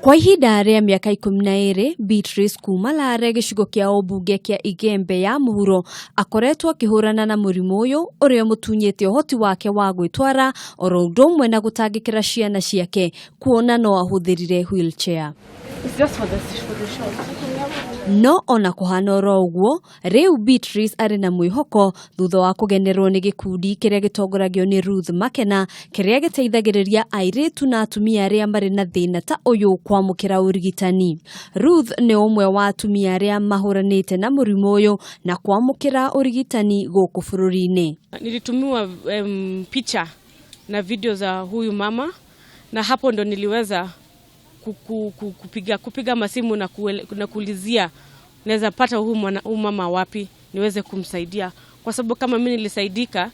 Kwa ihinda rĩa mĩaka 12, Beatrice kuma Lare gĩcigo kĩa ũmbunge kĩa Igembe ya mũhuro akoretwo akĩhũrana na mũrimũ ũyũ ũrĩa ũmũtunyĩte ũhoti wake wa gwĩtwara oro ũndũ ũmwe na gũtangĩkĩra ciana ciake kuona no ahũthĩrire wheelchair. No ona kũhana oro ũguo, rĩu Beatrice arĩ na mwĩhoko thutha wa kũgenerwo nĩ gĩkundi kĩrĩa gĩtongoragio nĩ Ruth Makena kĩrĩa gĩteithagĩrĩria airĩtu na atumia arĩa marĩ na thĩna ta ũyũ kwamũkĩra ũrigitani. Ruth nĩ ũmwe wa atumia arĩa mahũranĩte na mũrimũ ũyũ na kwamũkĩra ũrigitani gũkũ bũrũri-inĩ. Nilitumiwa picha na video za huyu mama na hapo ndo niliweza kupiga masimu na kuulizia naweza pata huyu mama wapi niweze kumsaidia, kwa sababu kama mimi nilisaidika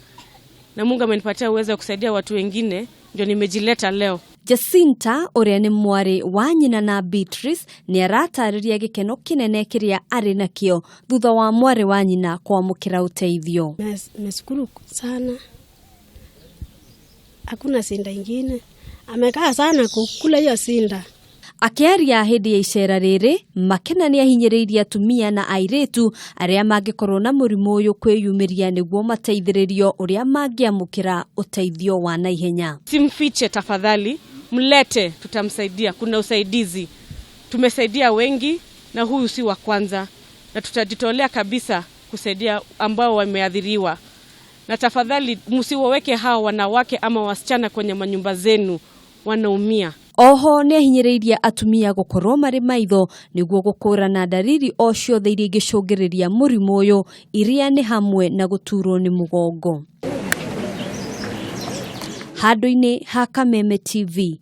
na Mungu amenipatia uwezo wa kusaidia watu wengine, ndio nimejileta leo. Jacinta ũrĩa nĩ mwarĩ wa nyina na Beatrice nĩ aratarĩria gĩkeno kĩnene kĩrĩa arĩ nakĩo thutha wa mwarĩ wa nyina kwamũkĩra ũteithio. Nimeshukuru sana, hakuna sinda ingine, amekaa sana kukula hiyo sinda. Akĩaria hĩndĩ ya icera rĩrĩ, Makena nĩ ahinyĩrĩirie atumia na airĩtu arĩa mangĩkorwo na mũrimũ ũyũ kwĩyumĩria nĩguo mateithĩrĩrio ũrĩa mangĩamũkĩra ũteithio wa naihenya. Simfiche tafadhali, mlete, tutamsaidia. Kuna usaidizi, tumesaidia wengi na huyu si wa kwanza, na tutajitolea kabisa kusaidia ambao wameathiriwa. Na tafadhali msiwaweke hawa wanawake ama wasichana kwenye manyumba zenu, wanaumia. Oho nĩ ahinyĩrĩirie atumia gũkorwo marĩ maitho nĩguo gũkũrana ndariri o ciothe iria ingĩcũngĩrĩria mũrimũ ũyũ iria nĩ hamwe na gũturwo nĩ mũgongo. Handũ-inĩ ha Kameme TV,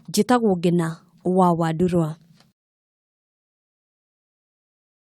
njĩtagwo Ngĩna wa Wandurwa.